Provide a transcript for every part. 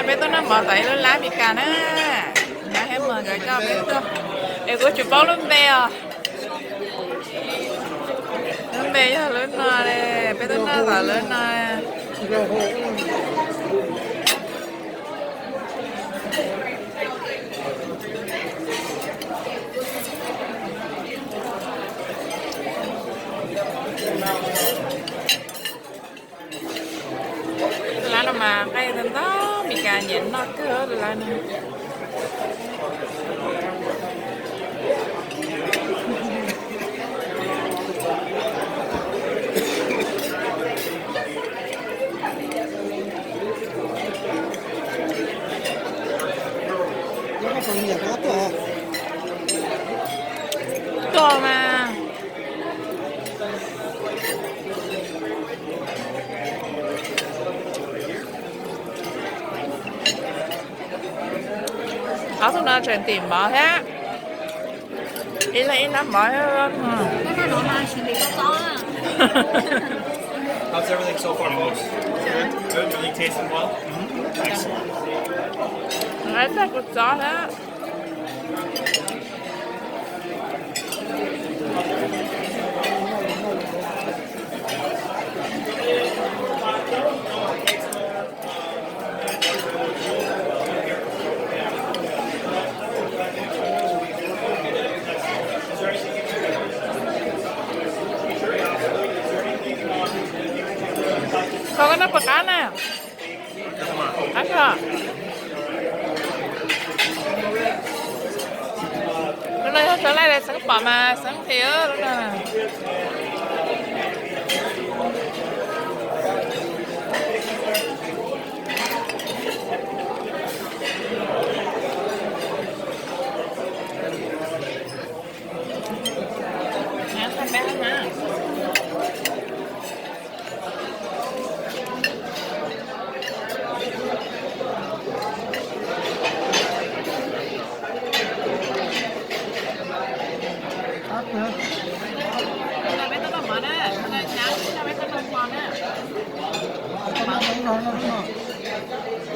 Peb tuaj noj mov tom ib lub lab Mes Kas na. Nyob thiab mas nkawd coj peb tuaj. Es kuv tsis paub lub npe os. Lub npe yog lub no li, peb tuaj noj tom lub no. Lab no mas nqaij ntau ntau, Mes Kas nyiam noj kawg lab no. Tuaj mas. Ob tug no tseem tim mov thiab. Ib leeg ib nab mov thiab. How's everything so far, folks? Good? Really tasting well? Excellent. Nqaij tag kuv txob thiab. Koj, koj noj puas qab na? Qab kawg. Lub no yog tsau laij los xeeb pom mas xeeb nqhis lub no.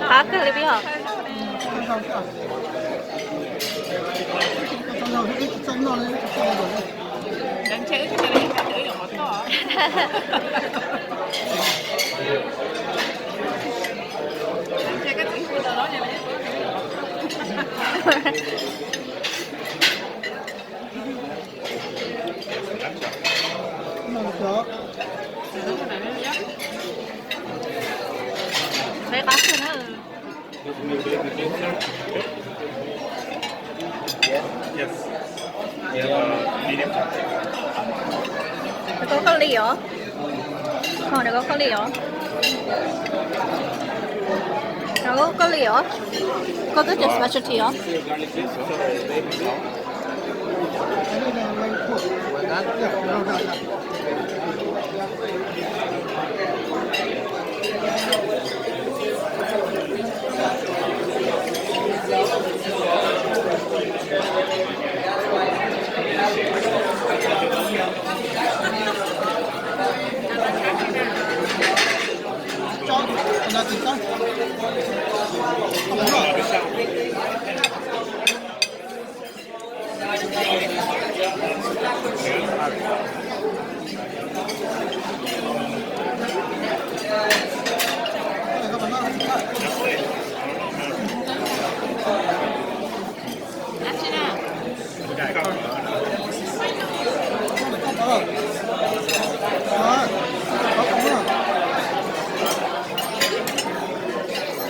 Qab kawg li peb os. Qab kawg na. Koj koj li os. Koj koj li os. Koj koj li os. Koj twb tias specialty os.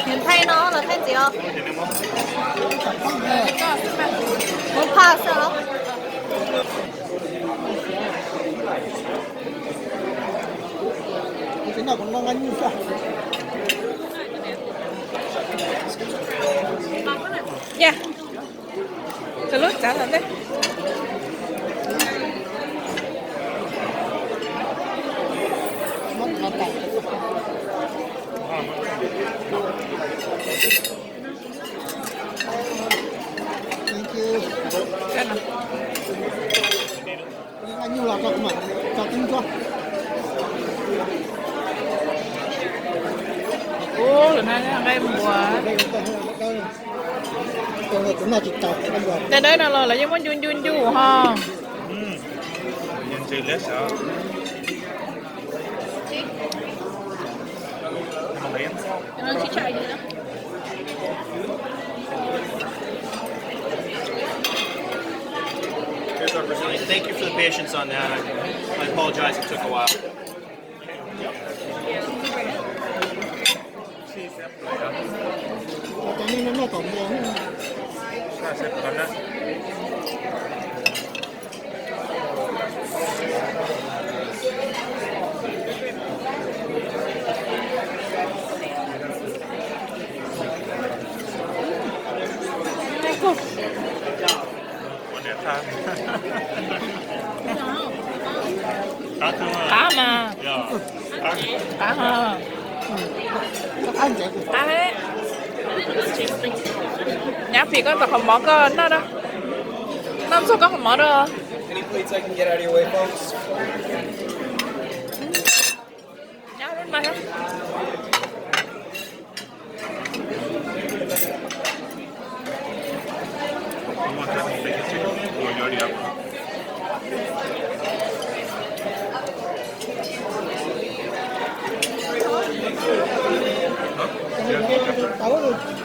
Nws thaij no los thaij ntxiv os. Muab phaj xwb los. Yog, txog lub txav tom ntej. Nqaij npua. Tej dawb no los lawv yeej muab ncu ncu ncu ho. Thank you for the patience on that. I, I apologize it took a while. Qab mas. Qab. Qab. Nyab phim koj ntxuag qhov mov koj noj, noj ntxuag koj qhov mov rau. Nyab lub mas. Tau.